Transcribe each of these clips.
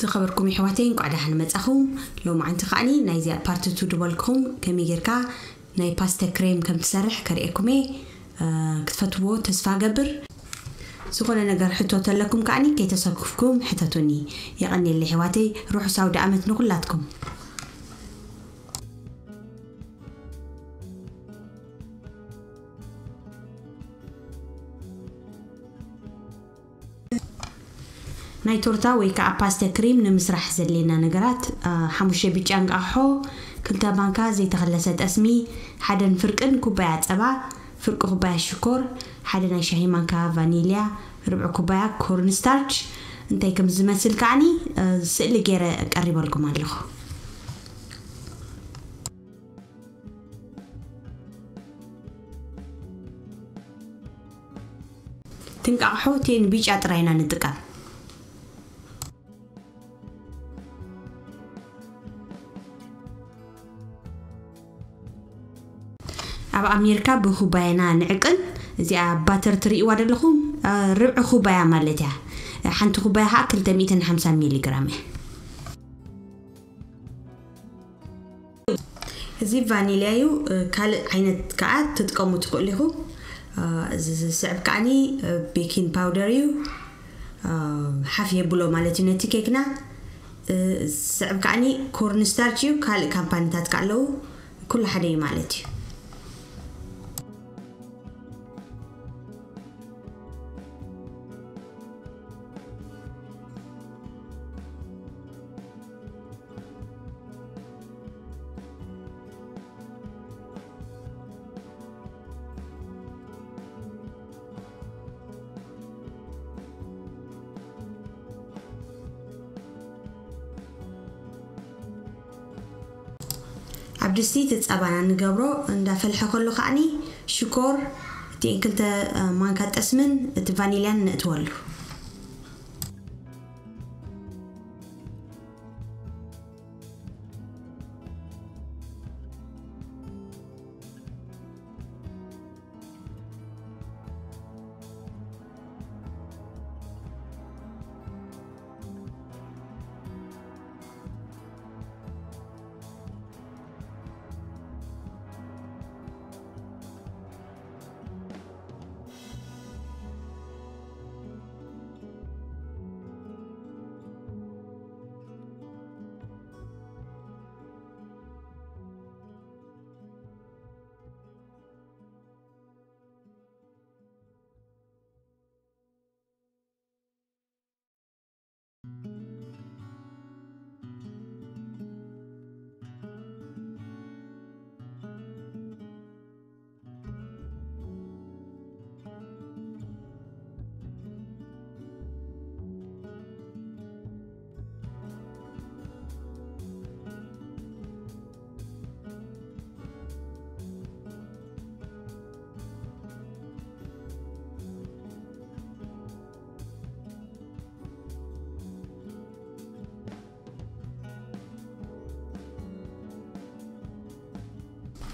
ዝኸበርኩም የሕዋተይ፣ እንቋዕ ደሓን መጻኹም። ሎማዓንቲ ከዓኒ ናይዚኣ ፓርት ቱ ዝበልኩም ከመይ ጌርካ ናይ ፓስተ ክሬም ከም ትሰርሕ ከርእየኩም እየ። እ፣ ክትፈትዎ ተስፋ ገብር። ዝኾነ ነገር ሕቶ ተለኩም ከዓኒ ከይተሰኩፍኩም ሕተቱኒ። የቐንየለይ የሕዋተይ፣ ርሑስ ኣውደ ዓመት ንኹላትኩም። ናይ ቶርታ ወይ ከዓ ፓስተ ክሪም ንምስራሕ ዘድልየና ነገራት፣ አ፣ ሓሙሽተ ብጫ እንቃቑሖ፣ ክልተ ማንካ ዘይተኸለሰ ጠስሚ፣ ሓደን ፍርቅን ኩባያ ጸባ፣ ፍርቂ ኩባያ ሽኮር፣ ሓደ ናይ ሻሂ ማንካ ቫኒልያ፣ ርብዒ ኩባያ ኮርን ስታርች። እንታይ ከም ዝመስል ከዓኒ፣ አ፣ ስእሊ ገይረ ቀሪበልኩም ኣለኹ። ትንቃቕሖ ቴን ብጫ ጥራይና ንጥቀም። ኣብ ኣሜሪካ ብኩባያና ንዕቅን። እዚኣ ባተር ትርእይዋ ዘለኹም፣ አ፣ ርብዒ ኩባያ ማለት እያ። ሓንቲ ኩባያ ከዓ ክልተ ሚእትን ሓምሳን ሚሊግራም እያ። እዚ ቫኒልያ እዩ። እ፣ ካልእ ዓይነት ከዓ ትጥቀሙ ትኽእሉ ኢኹም። እ፣ እዚ ዝስዕብ ከዓኒ፣ እ፣ ቤኪንግ ፓውደር እዩ። እ፣ ሓፍ የብሎ ማለት እዩ ነቲ ኬክና። እ፣ ዝስዕብ ከዓኒ ኮርን ስታርች እዩ። ካልእ ካምፓኒታት ከዓ ኣለዉ። ኩሉ ሓደ እዩ ማለት እዩ። ኣብ ድስቲ እቲ ጸባና ንገብሮ እንዳፈልሐ ከሎ ከዓኒ ሽኮር፣ እቲኤን ክልተ ማንካ ጠስምን እቲ ቫኒልያን ነእትወሉ።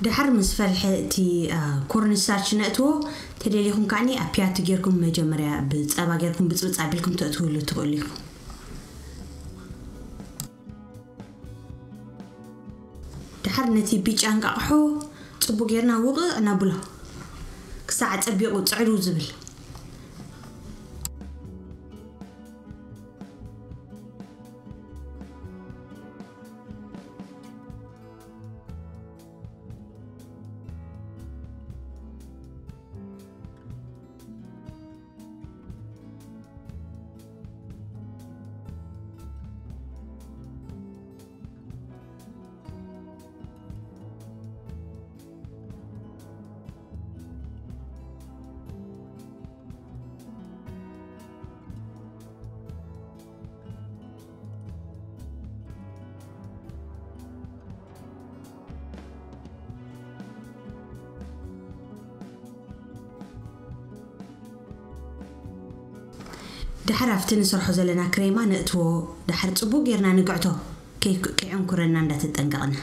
ድሓር ምስ ፈልሐ እቲ፣ አ፣ ኮርን ስታርች ነእትዎ። ተደሊኹም ከዓኒ ኣብ ፒያቲ ጌርኩም መጀመርያ ብጸባ ጌርኩም ብጽብጽ ኣቢልኩም ተእትውሉ ትኽእሉ ኢኹም። ድሓር ነቲ ብጫ እንቃቕሖ ጽቡቕ ጌርና ውቕቕ ነብሎ ክሳዕ ጸቢቑ ጽዕዱ ዝብል። ድሓር ኣብቲ ንሰርሖ ዘለና ክሬማ ነእትዎ። ድሓር ጽቡቕ ጌርና ንግዕቶ፣ ከይ-፣ ከይዕንኩረና እንዳተጠንቀቕና።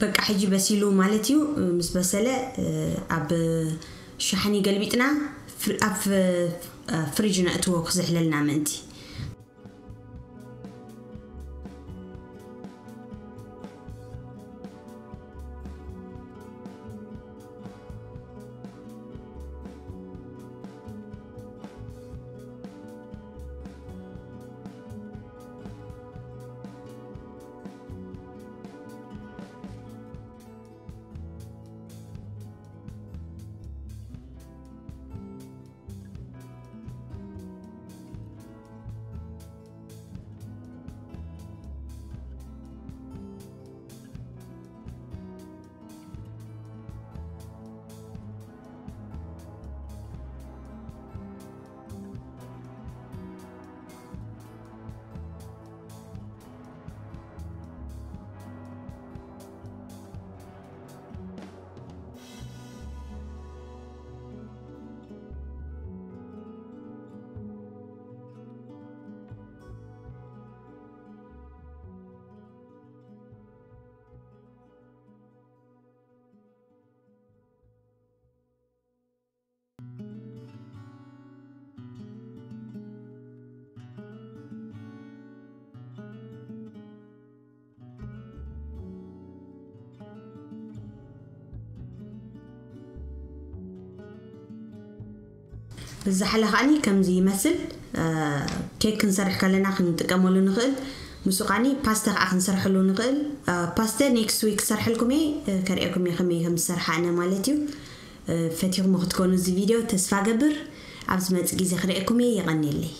በቃ ሕጂ በሲሉ ማለት እዩ። ምስ በሰለ ኣብ ሻሕኒ ገልቢጥና ኣብ ፍሪጅ ነእትዎ ክዝሕለልና ምእንቲ። ብዛሕላ ከዓኒ ከምዚ ይመስል። ኬክ ክንሰርሕ ከለና ክንጥቀመሉ ንኽእል። ምስኡ ከዓኒ ፓስተ ከዓ ክንሰርሐሉ ንኽእል። ፓስተ ኔክስት ዊክ ክሰርሐልኩም እየ፣ ከርእየኩም እየ ከመይ ከም ዝሰርሓ ኣነ ማለት እዩ። ፈቲኹም ክትኮኑ እዚ ቪድዮ ተስፋ ገብር። ኣብ ዝመጽእ ግዜ ክርእየኩም እየ። የቐንየለይ።